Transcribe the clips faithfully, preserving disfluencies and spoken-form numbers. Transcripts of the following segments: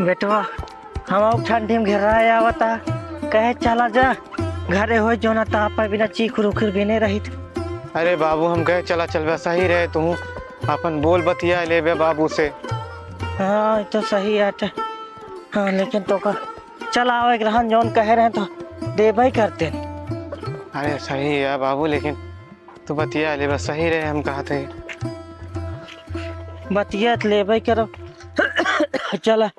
बेटवा, हम अउर ठंडी में घेराए आवता, कहे चला जा, घरे होई जौना ताप पे बिना चीखुर उखुर बिने रहित। अरे बाबू, हम कहे चला चलबे, सही रहे, तू अपन बोल बतिया लेबे बाबू से। हाँ, ई तो सही आटे। हाँ, लेकिन तोका चला आवे के रहन, जौन कहे रहे तो देबे करते। अरे सही है बाबू, लेकिन तू बतिया लेबे, सही रहे, हम कहत है। बतिया त लेबे करब। चला।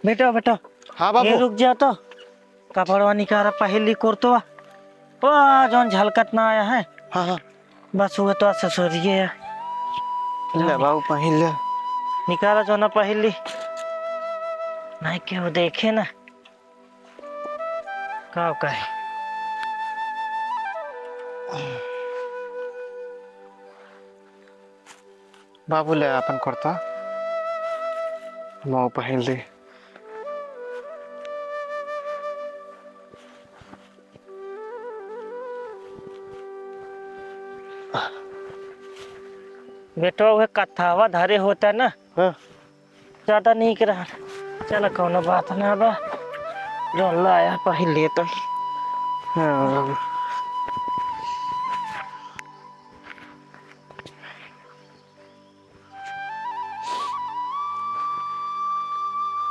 बेटो, बेटो। हाँ बाबू। ये रुक जा तो। कपड़वा निकारा पहिली कुर्तवा। ओ, जौन झलकत ना आया है। हाँ, हाँ। बस वो तो ससुरिये है। ले बाबू, पहिन ले। निकारा जौन पहिली। नहीं केहू देखे ना। का कहे? बाबू ले अपन कुर्ता, मऊ पहिन ले। बेटवा उहे कथावा धरे होता ना। हाँ। ज्यादा नीक रहा। चल, कौनो बात ना बा। जौन लाया पहिन लेत ही। हाँ।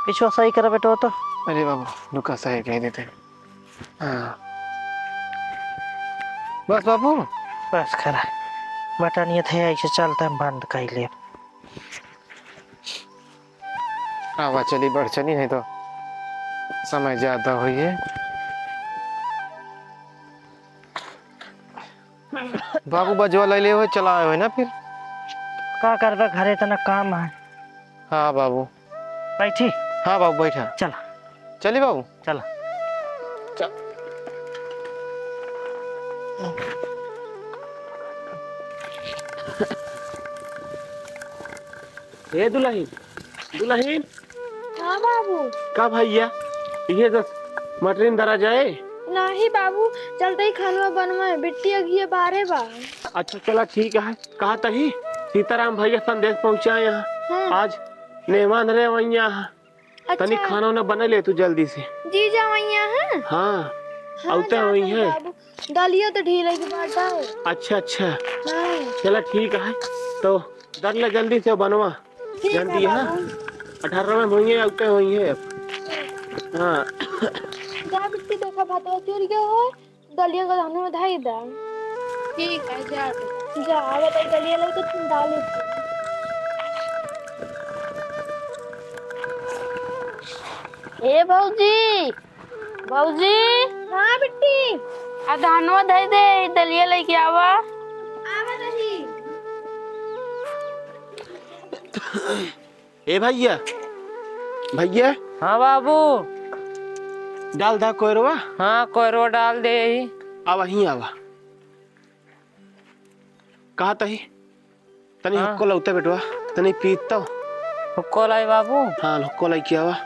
पीछवा सही करा बेटवा तो। अरे बाबू, रुका, सही कह देते हैं। हाँ। बस बाबू। बस करा। बटनिया थे ऐसे चलता है, बंद कर ले। आवा चली, बढ़ चली, नहीं तो समय ज्यादा होई है। बाबू बजवा ले ले हुए, चला आए हुए ना फिर। का करबे, घरे इतना काम है। हाँ बाबू। बैठी? हाँ बाबू, बैठा। चला। चली बाबू। चला। चल। ए दुलहिन, दुलहिन। हाँ बाबू। का भैया, इहे दस मटरिन दरा जाए? नाही बाबू, चलते ही खानवा बनवा है, बिट्टी अगिए बारे बा। अच्छा चला ठीक है, कहा तही सीताराम भैया संदेश पहुँचाए यहाँ। हाँ। आज मेहमान रहे वहीं यहाँ। अच्छा। तनी खाना उना बना ले तू जल्दी से। जीजा वहीं यहाँ? हाँ। हाँ, औते जात वहीं हई है। बाबू। दलिया तो ढीले के बाटा है। अच्छा, अच्छा। हाँ। चला ठीक है, तो दर ले जल्दी से बनवा। ठीक है जल्दी, हाँ। बाबू। अठारह में होइए, औते होइए अब। हाँ। जा बिट्टी देखा भातवा चुर गया हो, दलिया का धान में धाई दा। ठीक है, जा। जा, अब तो दलिया लेके तुम डाल दो। ए भौजी, भौजी। हाँ बिट्टी। आ धानवा धई दे, ई दलिया लेके आवा। आवा दही। ए भैया, भैया। हाँ बाबू। डाल दा कोयरवा। हाँ, कोयरवा डाल दे ही। आवा, ही आवा। कहा तही? तनी हाँ। हुक्को लौते बेटवा, तनी पीत तो। हुक्को लाई बाबू? हाँ, हुक्को लाई किया वा।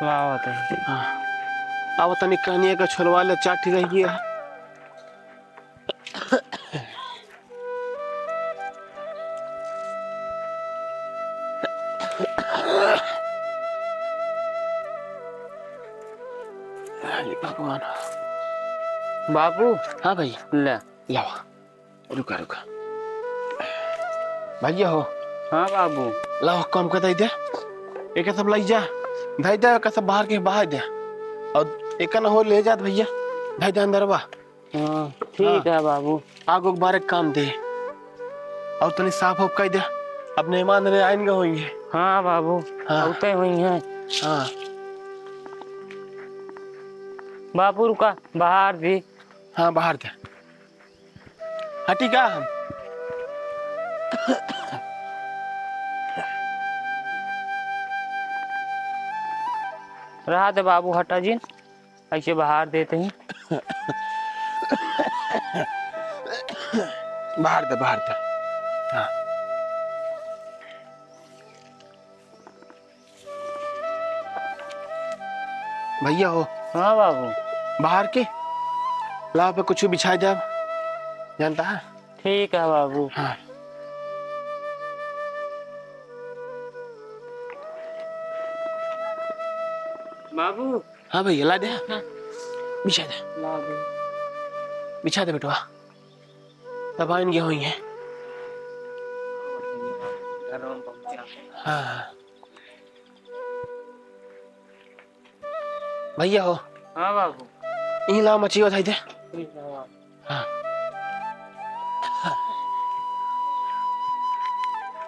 वाह, वाह, तनी। हाँ। अब तनी कहनिया का छोलवा ले, चाट रही है। अरे भगवान। बाबू। हाँ भाई। ले। लावा। रुका, रुका। भैया हो। हाँ बाबू। लाओ, कम के दे दे। एके सब लाई जा। धई दे, एके सब बाहर के बाहर दे। और एके न हो ले जात भैया। धई दे अंदरवा। हाँ, ठीक हाँ। है बाबू। आग उग बारे काम दे। और तनी साफ उफ कर दे। अब मेहमान रे आइन गए होइहैं। हाँ बाबू। हाँ। औते होइहैं। हाँ। बाबू रुका, बाहर भी। हाँ, बाहर दे। हटी का हम? रहा दे बाबू, हटा जिन, ऐसे बहार देत ही। बहार दे, बहार दे। हाँ। भइया हो। हाँ बाबू। बहार के लाव पे कुछ बिछाइ दे, जानता है? ठीक है बाबू। हाँ। बाबू। हाँ भइया, ला दे। हाँ। बिछाइ दे। ला दे। बिछाइ दे बेटवा। तब आइन गए होइहैं। हाँ, हाँ। भइया हो। हाँ बाबू। इहीं लाव मछियो धइ दे। ठीक है बाबू। हाँ।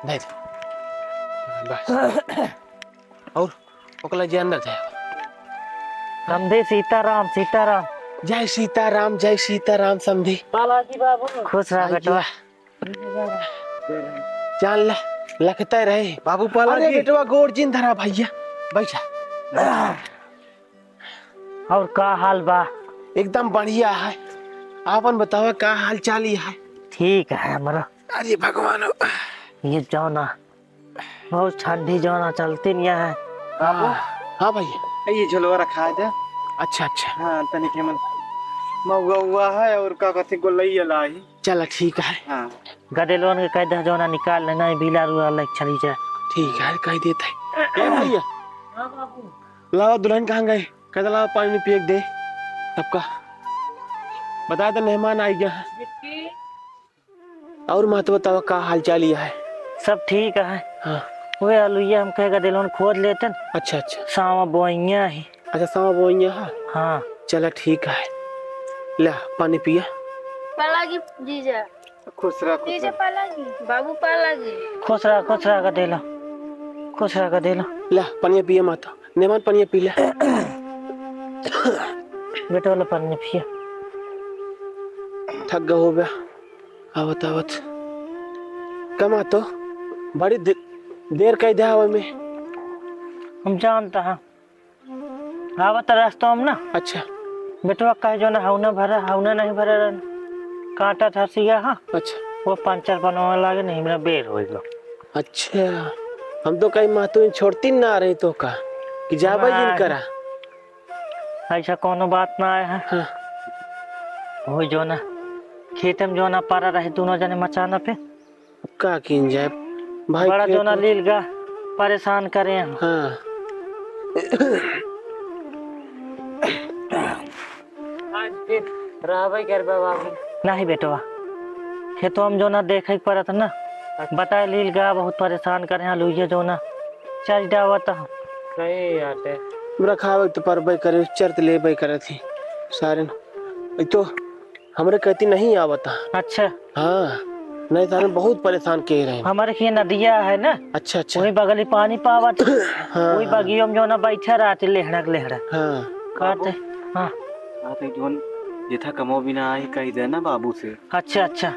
धइ दे। बस। और ओकला जे अंदर धइ। समधी सीताराम, सीताराम। जय सीताराम, जय सीताराम समधी। बालाजी बाबू। खुश रह बेटवा। जान ले, लखते रहे। बाबू पाला अरे जी। बेटवा गोड़ जिन धरा भइया, बैठा। और का हाल बा? एकदम बढ़िया है। आपन बतावा का हाल चाल ही है? ठीक है हमरा। अरे भगवान। ये जाना बहुत ठंडी जाना चलती नहीं है। बाबू। हाँ भइया। ये झोलवा रखा है जा। अच्छा अच्छा। हाँ तनिक मन महुआ हुआ है और का कथी गोलैया लाई। चला ठीक है। हाँ। गदेलवन के कह दे जौना निकाल लेना, ई बिलार उलार लेके चली जाए। ठीक है, कह देत है। ए भइया। हाँ बाबू। लावा दुल्हन कहाँ गए? कह दे लावा पानी पिए के दे। सबका। बता दे मेहमान आई गया है। और महतो बतावा का हाल चाल ही है? सब ठीक है। हाँ। वे अलुइया हम कहे गदेलवन खोद लेतन। अच्छा अच्छा। सावा बोइया ही। अच्छा, सावा बोइया हा? हाँ। चला, ठीक है। ला, पानी पिया। पालागी जीजा। खुश रह, खुश जीजा रह। पालागी, बाबू पालागी। खुश रह, खुश रह, गदेला। खुश रह, गदेला। ला, पनिया पिया माता। नेमान पनिया पी ले। बेटा वाला पनिया पिया। थक गए हो बे। आवत, आवत। कमा तो। बड़ी दे-, देर कई दे आवे में। हम जानता है। आवत रस्तों में ना। अच्छा। बेटवा कहे जो ना हौना भरा, हौना नहीं भरा रहन। काटा था सिया, हाँ। अच्छा। वो पंचर बनवा लागे नहीं, मेरा बेर हो गयो। अच्छा। हम तो कहीं महतो छोड़ती ना रही तो का, कि जाबे जिन ना। करा। ऐसा कोनो बात ना आया है। हाँ। वो जो ना, खेते में जो ना पारा रहे दोनों जने मचाना पे। का कीन जाए भाई, बड़ा खेत जोना में। लील गा परेशान करे हैं। हाँ। आज फिर रहबे करबे बाबू। नहीं बेटवा, खेतवा में जोना देखे के पड़त ना, बताए लील गा बहुत परेशान करे हैं, लुइया जोना चल जावत है। सही बात है। हमरा खावे तो परबे करे, चरत लेबे करत ही सारे न। एक तो हमरे कहती नहीं आवता। अच्छा। हाँ, नहीं तो हम बहुत परेशान के रहे। हमारे के नदिया है ना, अच्छा, अच्छा। वही बगली पानी पावत। हाँ, वही हाँ। बगियों में जो ना बैठा रहते, लेहड़ा के लेहड़ा। हाँ। कहते, हाँ। कहते जोन जेथा कमो बिना आई, कही दे ना बाबू से। अच्छा, अच्छा।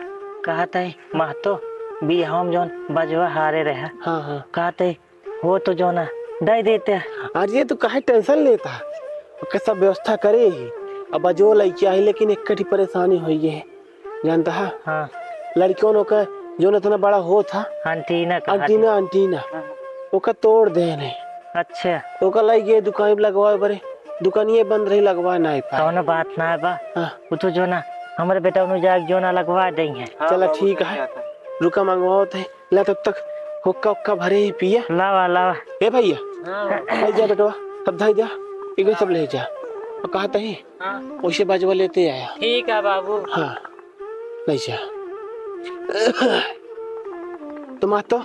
कहते, महतो, बियाह में जोन बजवा हारे रहे। हाँ, हाँ। कहते, हो तो जो ना, दे देते। अरे तू काहे tension लेता? ओके सब व्यवस्था करे ही। अब बजो लइके आई, लेकिन एक कठी परेशानी होई है, जानता है? हाँ। लड़कियों का जो ना इतना बड़ा हो था, antenna कहा antenna, थे। Antenna। हाँ। ओका तोड़ दे ने। अच्छा। ओका लइके दुकान पे लगवाए बरे, दुकानिये बंद रही, लगवा नहीं पाए। कौनो बात ना बा। हाँ। वो तो जो ना, हमारे बेटा उन्हों जाके जो ना लगवा देंगे। हाँ, चला बाबू, ठीक सही है। बात है। रुका, मंगवाओ थे। ला तब तक हुक्का उक्का भरे ही पिया। लावा, लावा। ए भइया, हाँ। ले जा बेटवा, सब धई जा, इको सब ले जा। और कहा तही, हाँ। वैसे बाजवा लेते आया। ठीक है बाबू। हाँ, ले जा। तो महतो,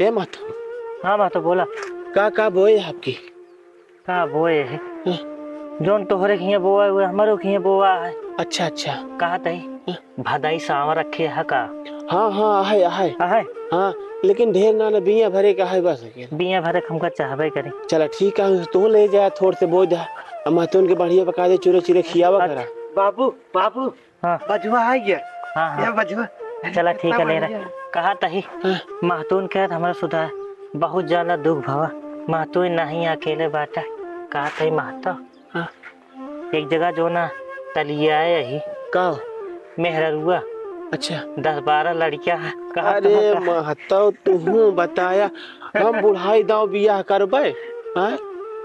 ए महतो। हाँ महतो, बोला। का, का बोए आपकी? का बोए है? हम्म। जौन तोहरे खिया बोआ है, वो हमरो खिया बोआ है। अच्छा, अच्छा। कहा तही, हम्म। भदाई सांवर रखे है का? हाँ, हाँ, आहे, आहे। आहे? हाँ, लेकिन ढेर ना, ना, बिया भरे का है बस। बिया भरे का हमका चाहबे करी। चला, ठीक है, तू ले जा, थोड़ से बोझ दे। अब महतून के बढ़िया पका दे, चूरे, चूरे खियावा अच्छा। करा। बाबू, बाबू, हाँ। बजवा आ गया। हाँ, हाँ। या बजवा। चला, ठीक है, ले रहा। बढ़िया। कहा तही, हाँ। महतून कहत हमरा सुधा बहुत ज्यादा दुख भवा। महतो ही नहीं अकेले बाटा, कहा तई महतो। हाँ। एक जगह जो ना तलिया है यही। का? मेहररुआ। अच्छा। दस बारह लड़कियां हैं। कहा, अरे कहा, कहा? महतो तुहू बताया, हम बुढ़ाई दाव बियाह करबे? हाँ?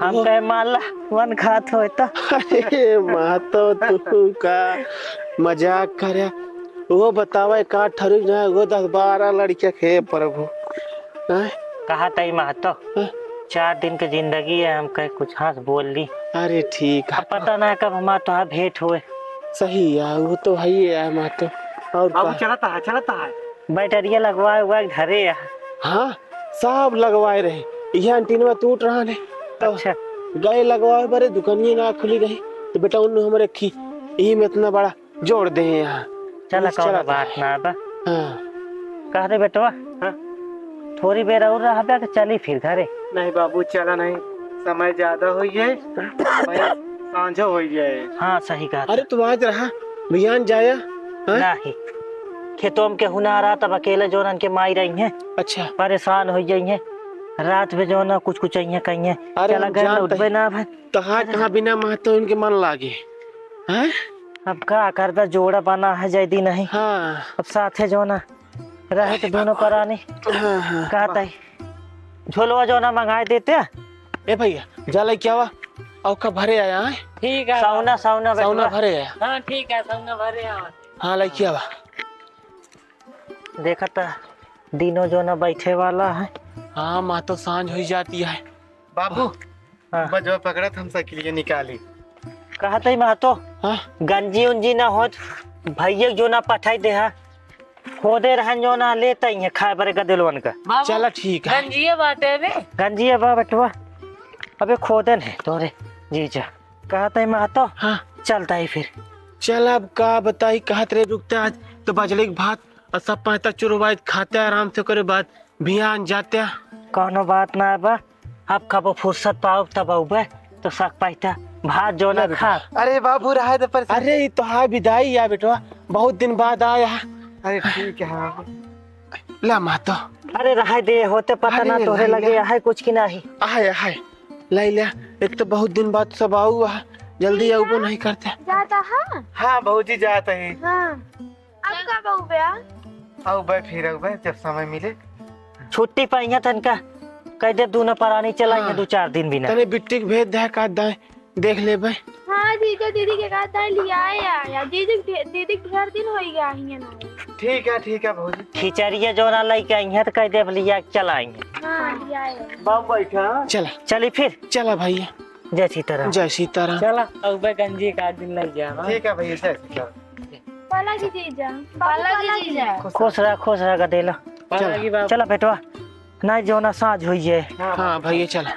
हम वो कहे माला वन खात होए तो। अरे महतो तुहू का मजाक करे। वो बतावे का ठरुक ना, वो दस बारह लड़कियां के प्रभु। हैं? कहा तई महतो, हैं? चार दिन के जिंदगी है, हम कहे कुछ हंस बोल ली। अरे ठीक है। अब पता ना कब हमार तोहार भेंट होए। सही है, वो तो है ही है महतो। और बाबू का? चलता है, चलता है। बैटरिया लगवाए हुआ घरे है। हाँ, सब लगवाए रहे। यह एंटीना टूट रहा है, तो अच्छा। गए लगवाए बरे, दुकानिए ना खुली रही, तो बेटा उन्होंने हम रखी, यही में इतना बड़ा जोड़ दे यहाँ। चला, बस कौनो चला बात है। ना बा। हाँ। कह दे बेटवा, हाँ? थोड़ी बेर और रहबे कि चली फिर घरे? नहीं बाबू, चला नहीं, समय ज्यादा होई है, वही सांझो होई है। हाँ, सही कहा। अरे, तू आज रहा, बिहान जाया, हाँ? नहीं, खेतों में केहू ना रहा, तब अकेले जोनन के माई रही हैं। अच्छा। परेशान हो जाई हैं, रात में जो ना कुछ कुछ अइहें कहिए। अरे, चला हम घर जानते लौटबे हैं। ना भाई। तहार अरे। कहाँ बिना महतो इनके मन लागे, हैं? अब का करबे, जोड़ा बना है जैदी नहीं। हाँ। अब साथे जो ना रहे तो दोनों परानी। हाँ, हाँ। का तई झोलवा जो ना मंगाए देते। ए भैया, जा लेके आवा। औखा भरे आया है। ठीक है। सौना, सौना सौना बेटवा। भरे आया। हाँ, ठीक है, सौना भरे आवा। हाँ, लेके आवा। देखा त, दिनो जो ना बैठे वाला है। हाँ, महतो सांझ होई जाती है। बाबू, हाँ। बजवा पकड़त हम साइकिलिया निकाली। कहा तई महतो, हाँ? गंजी उंजी ना होत, भैया जो ना पठाई दे हा। खोदे रहन जो ना लेत अइहें खाए बरे गदेलवन का। बाबू, चला ठीक है। गंजिया बाटे बे। गंजिया बा बेटवा। अबे खोदन है तोरे जीजा। कहा तई महतो, हाँ। चलता ही फिर। चल अब का बताई, कहत रहे रुकते आज तो बजले के भात और सब पैसा चुरवाइत खाते आराम से, ओकरे बाद बिहान जाते। कौनो बात ना बा, अब कबो फुर्सत पाओ तब अउबे, तो सक पैसा भात जो ना ले बेटा। खा। अरे बाबू, रहे दे परेशान। अरे, ये तो है विदाई या बेटवा, बहुत दिन बाद आया। अरे ठीक है बाबू। ला महतो। अरे रहे दे, होते पता अरे ना तोहरे ला, लगे ला। है कुछ की नहीं। आहे, आहे। लाई ला, एक तो बहुत दिन बाद सब आऊ है, जल्दी आऊबो नहीं करते। जाता है? हाँ भौजी, जाता है। हाँ। अब कब आउबे? आउबे, फिर आउबे, जब समय मिले। छुट्टी पाइया तनका, कह दे दोनों परानी चलाइए हाँ। दो चार दिन बिना। तने बिट्टी के भेज दे, का दाए, देख लेबे। हाँ जीजा, दीदी के का दाए लियाए आया। दीदी के ढे-, दीदी के ढेर दिन होई गया हियां ना। ठीक है, ठीक है भौजी। खिचड़िया जो ना लेके आई है तो कह दे लिया के चलाएंगे। हाँ, लियाए। बाप बैठा। चला। चली फिर। चला भैया। जय सीताराम। जय सीताराम। चला, अब गंजी का दिन लग गया ना। ठीक है भैया, जय सीताराम। पाला की जीजा, पाला की जीजा। खुश रहा, खुश रहा गदेला। पाला की बाबू। चला बेटवा, नहीं जो ना साँझ होई है। हाँ भैया, चला।